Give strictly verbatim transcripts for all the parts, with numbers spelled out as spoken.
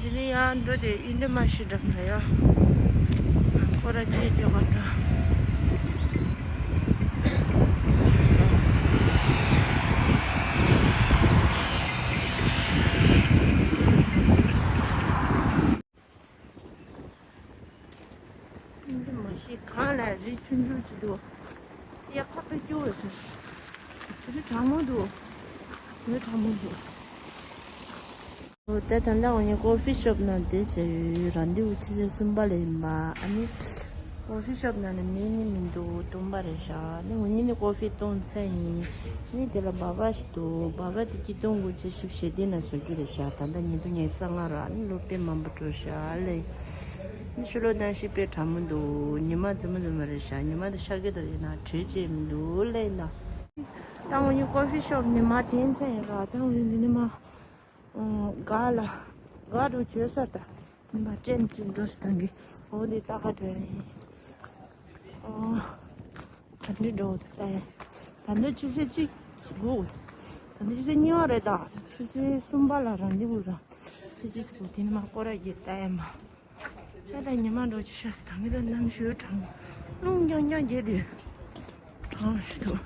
དེ་ནས་ཡང་འགྲོ་དེ་ཨིན་དྲ་མ་ཤི་འགྲམ་ལ་ཡ། ཁོ་ར་ཅིག་སྐྱོད་ག་འགྲོ། ཨིན་དྲ་མ་ཤི་གང་ལ་རི་ཆུང་ཆུང་ཅིག་འདུག་ཡ་ཁ་པེ་སྐྱོ་བས་ཟེར། དེ་རི་གྲང་མོ་འདུག་ངའི་གྲང་མོ་འདུག་འོ་ད་ད་ལྟ་འོ་ནི་ཀོ་ཕི་ཤོབ་ནང་དེ་ཟེར་རང་འདི་འུ་ཆུ་ཚོད་གསུམ་པ་ལ་ཡིན་པ། ཨ་ནི་ཀོ་ཕི་ཤོབ་ནང་ནས་མི་གཉིས་མི་འདུག་སྟོང་པ་རེད་ཤག་ནི་འོ་ནི་ནི་ཀོ་ཕི་བཏུང་ཚར་ཡིན། ནི་དེ་ལ་སྦག་སྦག་ཞིག་འདུག་སྦག་སྦག་དེ་སྐྱིད་གཏོང་དགོས་ཆེ་ཞིབ་བྱེད་དེ་ན་བཟོ་རྒྱུ་རེད་ཤག་ད་ལྟ་ཉིས་སྟོང་ཉི་ཤུ་རྩ་ལྔ་ར་ནི་ལོ་དཔེ་མང་པོ་འགྲོ་ཤག་ལེ། ནི་ཕྱི་ལོགས་གནམ་གཤིས་དཔེ་གྲང་མོ་འདུག་ཉི་མ་རྫི་མོ་རྫི་མོ་རེད་ཤག་ཉི་མ་དེ་ཤར་གི་འདུག་ཡིན་ན་དྲོད་ཅིག་མི་འདུག་ལེ་ཡིན་ན། ད་འོ་ནི་ཀོ་ཕི་ཤོབ་ནི་མ་དེ་ཚན་ཡིན་ར་ད་འོ་ནི་ནི་མ། ཨོ། ག་ལ། ག་རུ་བྱོས་ས་ད། མ་ཅན་ཅིག་འགྲོ་སི་ཐང་གི་ཨོ་འདི་ལྟ་ག་འགྲོ་ཡིན། ཨོ། ག་འདྲི་འགྲོ་འདུག་ལྟ་ཡ། ད་འདི་ཆུ་ཚོད་གཅིག་འགོ། ད་འདི་ཆུ་ཚོད་གཉིས་པ་རེད་ད། ཆུ་ཚོད་གསུམ་པ་ལ་རང་འདི་འུ་ར། ཆུ་ཚོད་གཅིག་འགོ་དེ་ནི་མ་སྐོར་ར་གྱི་ལྟ་ཡ་མ། ད་ད་ཉི་མ་འགྲོ་ཅི་ཤ་ད་གི་ད་གནམ་གཤིས་གྲང་། རླུང་རྐྱང་རྐྱང་རྒྱས་ཏེ། གྲང་ཞིག་འདུག་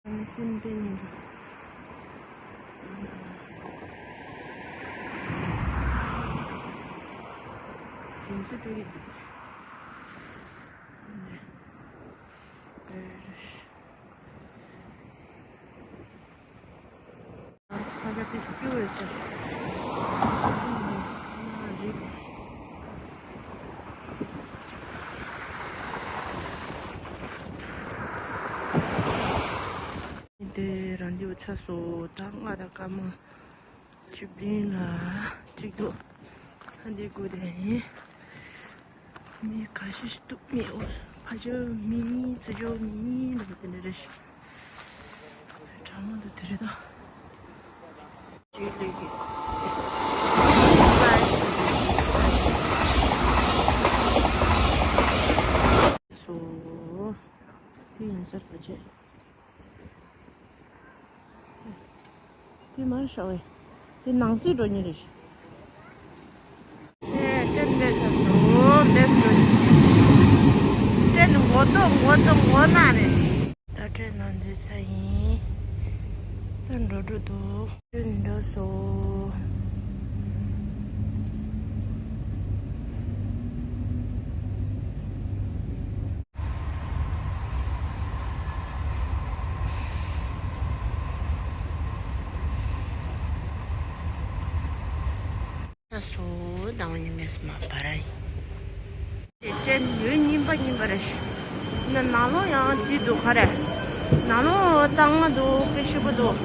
ཨ་སེམས་པའི་ཉིན་རེ། དེང་སང་དཔེ་གི་འདུག་ས་ཆ་དེ་སྐྱིད་པོ་ཡོད་ས་རེད། རེད་པ། དེ་རང་འདི་བོ་ཚ་སོ་ད་ང་དང་སྐར་མ་བཅུ་བདུན་ལ་གཅིག་འདུག་ཨ་འདི་དགོས་དེ་ཡིན། མི་ཁ་ཤས་ཤིག་འདུག་མི་འོ་ཕ་ཆོས་མི་གཉིས་ཚུར་ཆོས་མི་གཉིས་འདུག་དེ་འདྲ་རེད་ཤག་གྲང་མོ་འདུག་དེ་རེད་ད། ཅིག་ལས་ཀྱི། སོ། དེ་ཡིན་ཟེར་བ་བྱས། དེ་མར་ཤོག་ཨེ། དེ་ནང་སྲིད་འགྲོ་ཉེ་རེད། ཨེ་ཏན་ཏན་ཏན་འགྲོ་འདེམས་འགྲོ། ཏན་མགོ་ཏོ་མགོ་ཏོ་མགོ་ན་རེད། ད་ཏྲེ་ནང་འཛུལ་ཚར་ཡིན། ད་འགྲོ་འགྲོ་འདུག་ཏན་འགྲོ་སོ། ད་སོ་དང་ཡིན་མེད་སྨ་པ་ར་ཡིན། དེ་ཅན་ཡོད་རྙིང་པ་རྙིང་པ་རེད། ན་ནང་ལོགས་ཡང་དེ་འདུག་ག་རེ། ནང་ལོགས་གཙང་མ་འདུག་དཔེ་ཞིབ་པོ་འདུག